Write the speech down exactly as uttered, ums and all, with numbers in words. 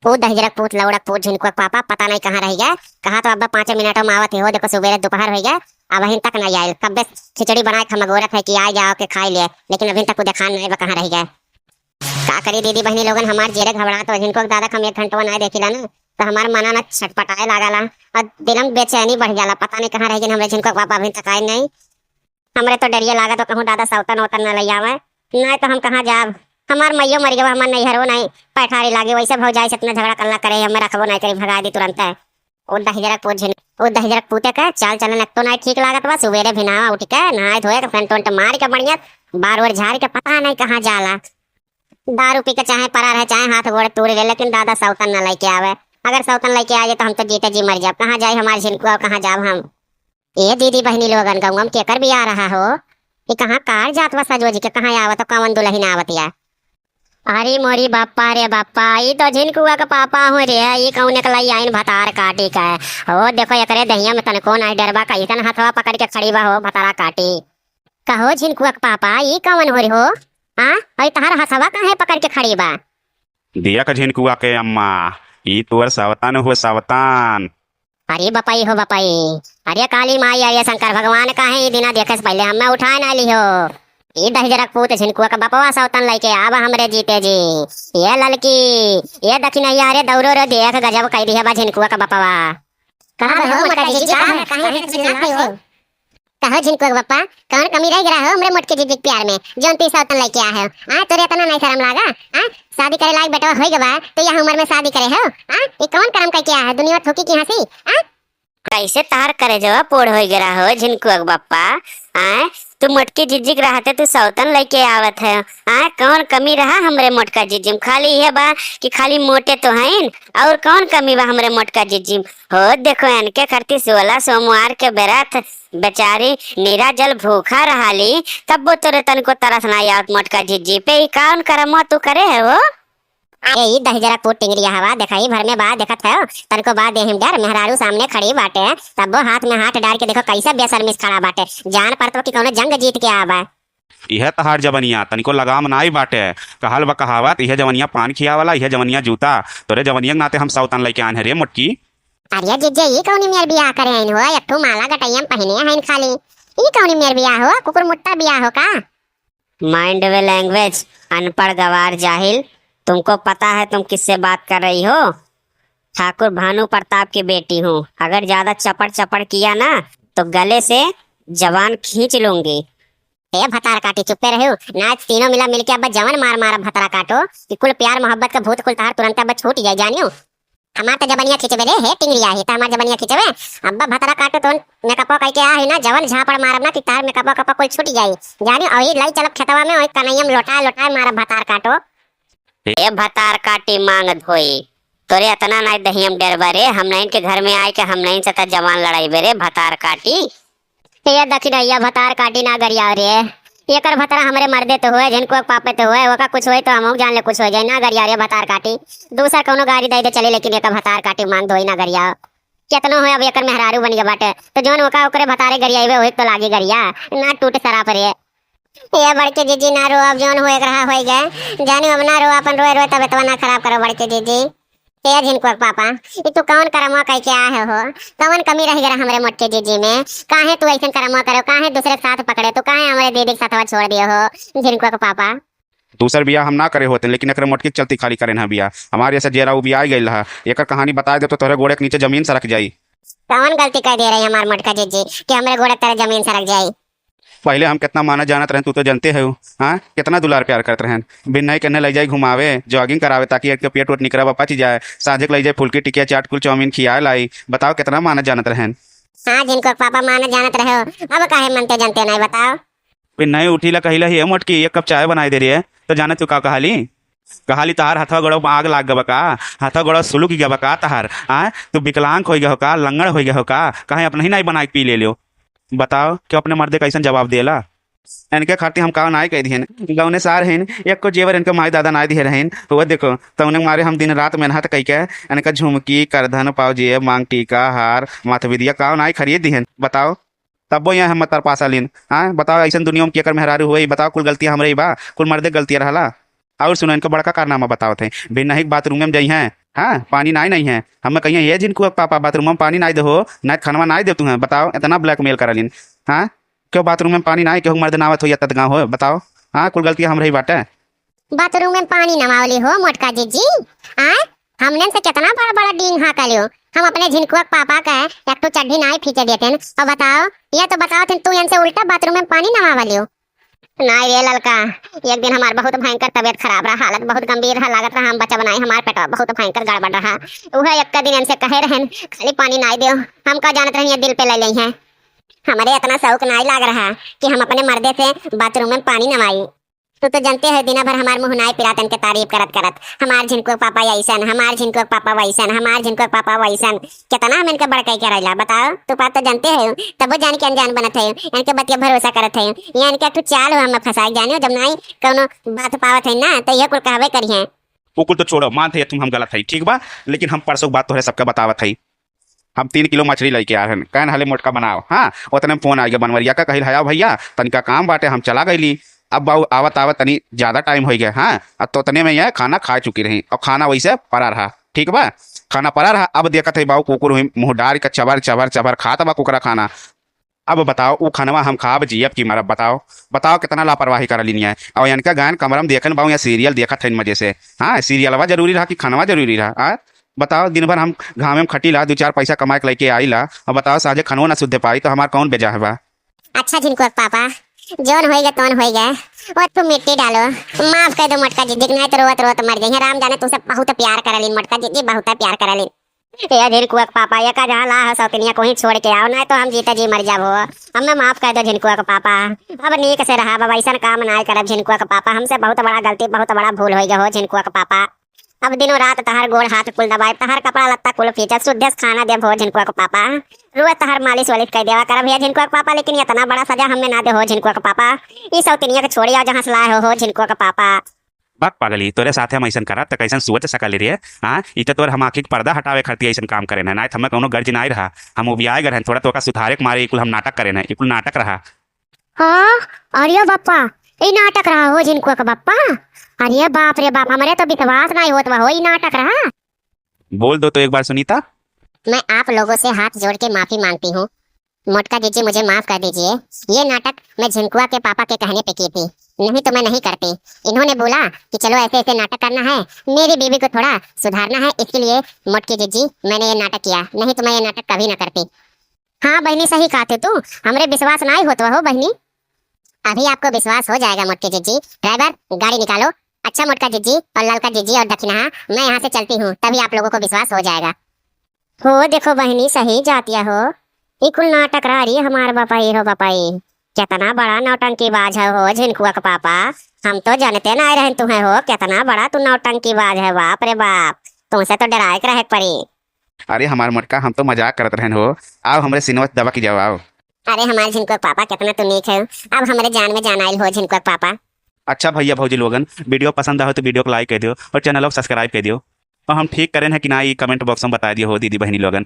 ऊ दहिजरक पूत, लौड़क पूत, झिनकुआ के पापा पता नहीं कहाँ रहि गए। कहा तो अब्बा पाँचे मिनट में आवत ही हो, देखो सुबेरे दोपहर होइ गए, अबहिन तक नहीं आइल। कब्बे खिचड़ी बनाए के हम अगोरत है कि आ जाओ के खाई ले, लेकिन अबहिन तक ऊ देखान नहीं बा कहाँ रहि गए। का करी दीदी बहनी लोगन, हमार जेरे घबरा तो झिनकुआ के दादा के हम एक घंटवा नहीं देखिला ना, तो हमार मना ना छटपटाए लागला और दिलम बेचैनी बढ़ जाला। पता नहीं कहाँ रहि गए हमरे झिनकुआ के पापा, अबहिन तक आए नहीं। हमरे तो डरिए लागत हो, कहूँ दादा सौतन ओतन न लइ आवे, नहीं तो हम कहाँ जाब। हमार मइयो मरि गवा, हमार नैहरो नहीं पैठारी लागे, वैसे भौजाई से इतना झगड़ा कल्ला करे, हमें रखबो नहीं करी, भगा दी तुरंत। ओ दहिजरक पूत झिन-, ओ दहिजरक पूते के चाल चलन एक तो नहीं ठीक लागत बा। सुबेरे भिनावा उठ के नहाए धोए के सेंट वेंट मार के बढ़िया बार ओर झाड़ के पता नहीं कहाँ जाला। दारू पी के चाहे परा रहे, चाहे हाथ गोड़ तोड़ ले, लेकिन दादा सौतन न लेके आवे। अगर सौतन लेके आ जाए तो हम तो जीते जी मर जाब। कहाँ जाई हमार झिनकुआ, कहाँ जाब हम? ए दीदी बहनी लोगन, गौवा में केकर बियाह रहा हो? ई कहाँ कार जात बा सजो जी के, कहाँ आवत हो, कौन दुलहिन आवत या? अरे मोरी बापा रे बापा, ई तो झिनकुआ के पापा हो रे, ई कौन एक लई आइन भतार काटी का है? हो देखो एकरे दहिया में तनको नाई डर बा, कैसन हथवा पकड़ के खड़ी बा हो भतारा काटी। कहो झिनकुआ के पापा, ई कौन हो रे हो? आ, और तहर हथवा काहे पकड़ के खड़ी बा? दिया का झिनकुआ के अम्मा, ई तोर सवतन हो सवतन। अरे बपई हो बपई, अरे काली माई, अरे शंकर भगवान, काहे ई दिना देखे से पहले हमें उठाए ना लिहो? ई दहिजरक पूत झिनकुआ का बपवा सौतन लेके आवा हमरे जीते जी। ये ललकी, ये दखिनैया, अरे दौड़ो रे, देख गजब कई दिहे बा झिनकुआ का बपवा। कहाँ बा हो मोटका जीजी, कहाँ बा? काहे चिल्लात हो? कहो झिनकुआ के बप्पा, कौन कमी रह गया हो हमरे मोटकी जीजी के प्यार में, जौन तू सौतन लेके आ हो? आ, तोरे इतना नहीं शर्म लागा? आ, शादी करे लायक बेटवा होई गवा, तो यह उम्र में शादी करे हो? आ, ये कौन करम करके आ है, दुनिया थूकी की हंसी? आ, कैसे तार करे जवा पोड़ होई गया हो झिनकुआ के बप्पा? आ, तू मोटकी जीजी के रहते तू सौतन लेके आवत है। आ, कौन कमी रहा हमरे मोटका जीजी में? खाली यह बा कि खाली मोटे तो हैं, और कौन कमी बा हमरे मोटका जीजी में? हो देखो, इनके खरती सोलह सोमवार के व्रत, बेचारी निरा जल भूखा रहाली, तब्बो तोरे तनको तरस ना आवत मोटका जीजी पे। ई कौन करमवा तू करे है हो? ए, ई दहिजरा पूत टिंगरिया हवा, देखा ई भर में बा, देखत है, तनको बा देहिम डर, मेहरारू सामने खड़ी बाटे, तब्बो हाथ में हाथ डाल के देखो कैसे बेशर्मी से खड़ा बाटे, जान पड़त बा कि कौनो जंग जीत के आवा। इहे तहार जवनिया, तनिको लगाम नाई बाटे। कहल बा कहावत, इहे जवनिया पान खियावला, इहे जवनिया जूता। तोरे जवनिया के नाते हम सौतन लेके आन है रे मोटकी। अरे जीजे, ई कौनी मेर बियाह करे आइन हो? एक ठो माला गटैया में पहिने हइन खाली। ई कौनी मेर बियाह हो? कुकुर मुट्टा बियाह हो का? Mind your language, अनपढ़ गवार जाहिल, तुमको पता है तुम किससे बात कर रही हो? ठाकुर भानु प्रताप की बेटी हूँ। अगर ज्यादा चपड़ चपड़ किया ना, तो गले से जबान खींच लूंगी। ए भतार काटी, चुप्पे रहू। ना तीनों मिला मिलके अब जवन मार मार भतरा काटो, कि कुल प्यार मोहब्बत का भूत कुल तहार तुरंत अब छूट जाए, जानियो। हमार त जबनिया खींचबे रे, हे टिंगरिया, ही त हमार जबनिया खींचबे। अब्बा भतरा काटो तो मेकअपो कइके आ ही ना, जवन झापड़ मारब ना कि तहार मेकअपो कपो कुल छूट जाई। जानियो, अही लाई चलब खेतवा में, ओही कनैया में लोटाए लोटाए मारब भतार काटो। ए भतार काटी मांग धोई, तोरे अतना नाई दहियम डरबा रे, हम नहीं के घर में आए के हम नहीं से त जवान लड़ाई बे रे भतार काटी। ए दखिनैया भतार काटी ना गरियाव रे। एकर भतरा हमरे मर्दे तो होए, झिनकुआ के पापे तो होए, ओका कुछ होए तो हमहू जान ले कुछ हो जाए। ना गरियाव रे भतार काटी। दूसर कौनो गारी दे दे चले, लेकिन एकर भतार काटी मांग धोई ना गरियाव। केतनो होए अब एकर मेहरारू बन गया बाटे, तो जौन ओका ओकरे भतारे गरियावे ओही तो लागी गरिया। ना टूट सराप रे। ए बड़के जीजी ना रो, अब जौन होए के रहा होई गए। जानी अब ना रो, अपन रोए रोए तबियतवा ना खराब करो बड़के जीजी। ए झिनकुआ के पापा, ई तू कौन करमवा कइके आए हो? कौन कमी रह गया हमरे मोटके जीजी में? काहे तू ऐसन करमवा करो? काहे दूसरे के साथ पकड़े? तू काहे हमरे दीदी के साथवा छोड़ दियो हो, झिनकुआ के पापा? दूसर बियाह हम ना करे होते, लेकिन एकरे मोटकी के चलती खाली करे ना बियाह। हमारे ऐसा जेरा उबियाई गइल रहा। एकर कहानी बताए दे तो तोहरे गोड़े के नीचे जमीन सरक जाई। कौन गलती कर दे रही हमार मोटका जीजी कि हमरे गोड़े के तले जमीन सरक जाई? पहिले हम केतना मानत जानत रहेन, तू तो जानते हो, हाँ, केतना दुलार प्यार करत रहेन। बिन्नई केन्ने लइ जाई घुमावे, jogging करावे, ताकि एक पेट वेट निकरा बा, पच जाए। साँझे के लइ जाई फुलकी, टिकिया, चाट, कुल चाउमीन खियाए लाई। बताओ, केतना मानत जानत रहेन। हाँ, झिनकुआ के पापा मानत जानत रहे हो, अब काहे मनते जानते नहीं, बताओ। बिन्नई उठीला कहिला, "हे मोटकी, एक कप चाय बनाई दे रे।" तो जाने तू का कहाली? कहाली, "तहार हथवा गोड़वा में आग लाग गवा का? हथवा गोड़वा सुलुक गवा का तहार? आ, तू विकलांग होइ गया हो का? लंगड़ होइ गया हो का? काहे अपने ही नाई बनाए के पी ले लियो?" बताओ, कि अपने मर्दे कैसन जवाब देला? इनके खातिर हम का नाई कह दिहन। गौने सार हइन, एक को जेवर इनके माई दादा नाई दिहे रहइन। तो वो देखो, तो उन्हें मारे हम दिन रात मेहनत कइके इनका झुमकी, करधन, पाव जेब, मांग टीका, हार, माथ बिदिया का नाई खरीद दिहन। बताओ, तब्बो यहाँ हम तरपासा लीन। हाँ, बताओ, ऐसन दुनिया में केकर मेहरारू हुए? बताओ, कुल गलतियाँ हमरे ही बा, कुल मर्दे के गलतियाँ रहला। और सुनो, इनका बड़का कारनामा बतावत है। बिन्नही के बाथरूम में जइहें, हाँ, पानी नाई, नाई है। हमें कहिए, "ये झिनकुआ के पापा, बाथरूम में पानी नाई दे हो, नाई खानवा नाई दे तुम्हें।" बताओ, इतना blackmail करा लीन। हाँ, क्यों बाथरूम में पानी नाई, क्यों मर्द नावत हो या तत गाँव हो, बताओ। हाँ, कुल गलतियाँ हमरे ही बाटे। बाथरूम में पानी नवावली हो मोटका जिज्जी? आय, हमने से कितना बड़ा बड़ा डींग हाँका लियो। हम अपने झिनकुआ के पापा का एक ठो चड्ढी नाई फींचे देते हैं। और बताओ, ये तो बताओ थे, तू इनसे उल्टा बाथरूम में पानी नवावली हो। नाई रे ललका, एक दिन हमार बहुत भयंकर तबीयत खराब रहा, हालत बहुत गंभीर रहा, लागत रहा हम बचब नाई, हमार पेटवा बहुत भयंकर गड़बड़ रहा। उहे एक दिन इनसे कहे रहन, "खाली पानी नाई दियो।" हम का जानत रहन ये दिल पे ले लेई हैं। हमरे इतना शौक नाई लाग रहा कि हम अपने मर्दे से बाथरूम में पानी नवाई। तू तो जानते हो, दिना भर हमार मुँह नाई पिरात इनके तारीफ करत करत, "हमार झिनकुआ के पापा ऐसन, हमार झिनकुआ के पापा वैसन, हमार झिनकुआ के पापा वैसन।" कितना हम इनके बड़काई करैला, बताओ। तू बात तो जानते हो, तबो जान के अनजान बनत है, इनके बतिया भरोसा करत है। ये इनके एक ठो चाल हो, हमें फंसाई जाने हो, जब नाई कौनो बात पावत है ना, तो ये कुल कहबे करी हैं। वो कुल तो छोड़ो, मानते हैं तुम हम गलत है, ठीक बा, लेकिन हम परसों के बात तोहरे सबके बतावत है। हम तीन किलो मछली लइके आ रहन, कहन हले मोटका बनाओ। हाँ, उतने में फोन आइगा बनवरिया का, कहिल, "हया भैया, तनिका काम बाटे, हम चला गइली।" अब बाऊ आवत आवत तनी ज्यादा टाइम होइ गया। हाँ, अब तो उतने में यह खाना खा चुकी रही और खाना वैसे परा रहा, ठीक बा, खाना परा रहा। अब देखत है बाऊ कुकुर हुई मुँह डार के चबर चबर चबर खात बा कुकरा खाना। अब बताओ, उ खनवा हम खाब जियब कि मरब? बताओ, बताओ, कितना लापरवाही कर लीन है। और इनका गायन कमरा में देखन बाऊ, या सीरियल देखत है मजे से। हाँ, सीरियलवा जरूरी रहा कि खनवा जरूरी रहा? हाँ, बताओ, दिन भर हम घामे में खटी ला, दो चार पैसा कमाए के लेके आई ला, और बताओ, साझे खनवो ना शुद्ध पाई, तो हमार कौन बेजा है बा? अच्छा झिनकुआ के पापा, जौन होइगा तौन होइगा, वो तू मिट्टी डालो, माफ कर दो मोटका जिज्जी, नहीं तो रोवत रोवत मर जाइए। राम जाने तुमसे बहुत प्यार कर लीन मोटका जिज्जी, बहुत प्यार कर लीन। ए झिनकुआ के पापा, एका जहाँ ला है सौतनिया को ही छोड़ के आओ, नहीं तो हम जीते जी मर जाबो। हमें माफ कर दो झिनकुआ के पापा, अब नीक से रहा बाबा, ऐसन काम ना करब झिनकुआ के पापा, हमसे बहुत बड़ा गलती, बहुत बड़ा भूल हो गया हो झिनकुआ के पापा। अब दिनों रात तहार गोड़ हाथ कुल दबाए, तहार कपड़ा लत्ता कुल फींचा, शुद्ध से खाना देब हो झिनकुआ के पापा, रोज तहार मालिश वालिश कर देवा करब हे झिनकुआ के पापा, लेकिन इतना बड़ा सजा हमें ना दे हो झिनकुआ के पापा। ई सौतनिया के छोड़ी आओ जहाँ से लाए हो, हो झिनकुआ के पापा। बक पगली, तोरे साथे हम अइसन करब त कैसन सोच सकली रे? हाँ, ई त तोर हम आँखी के पर्दा हटावे खातिर अइसन काम करेन है, नाहीं त हमें कौनो गर्ज नाहीं रहा। हम उबियाए गए रहन, थोड़ा तोका सुधारे के मारे ई कुल हम नाटक करेन है, ई कुल नाटक रहा। हाँ, अरे बप्पा, ई नाटक रहा हो झिनकुआ के बप्पा? अरे बाप रे बाप, हमरे तो विश्वास नाहीं होत बा हो, ई नाटक रहा। बोल दो तो एक बार सुनीता। मैं आप लोगों से हाथ जोड़ के माफी मांगती हूँ। मोटका जिज्जी, मुझे माफ कर दीजिए। ये नाटक मैं झिनकुआ के पापा के कहने पे की थी, नहीं तो मैं नहीं करती। इन्होंने बोला कि चलो ऐसे ऐसे नाटक करना है, मेरी बीवी को थोड़ा सुधारना है, इसके लिए मोटकी जिज्जी मैंने ये नाटक किया, नहीं तो मैं ये नाटक कभी ना करती। हाँ बहिनी, सही कहते तू, हमरे विश्वास नाहीं होत हो बहिनी। अभी आपको विश्वास हो जाएगा मोटकी जिज्जी। ड्राइवर, गाड़ी निकालो। अच्छा मोटका जिज्जी और ललका जिज्जी और दखिनहा, मैं यहाँ से चलती हूँ, तभी आप लोगों को विश्वास हो जाएगा। हो देखो बहिनी, सही जातिया हो। ई कुल नाटक रहा री हमार बपाई हो बपाई। कितना बड़ा नौटंकीबाज है हो झिनकुआ के पापा। हम तो जानते ना रहन तुम्हें हो, कितना बड़ा तू नौटंकीबाज है, बाप रे बाप। तुमसे तो डराए के रहे के पड़ी। अरे हमार मोटका, हम तो मजाक करत रहन हो। आओ हमरे सिनवा दबा के जाओ, आओ। अरे हमार झिनकुआ के पापा, कितना तू नीक है। अब हमरे जान में जान आइल हो झिनकुआ के पापा। अच्छा भैया भौजी लोगन, video पसंद आवे तो video को like कर दियो और channel को subscribe कर दियो। और हम ठीक करेन है कि ना, ये comment box में बता दियो हो दीदी बहनी लोगन।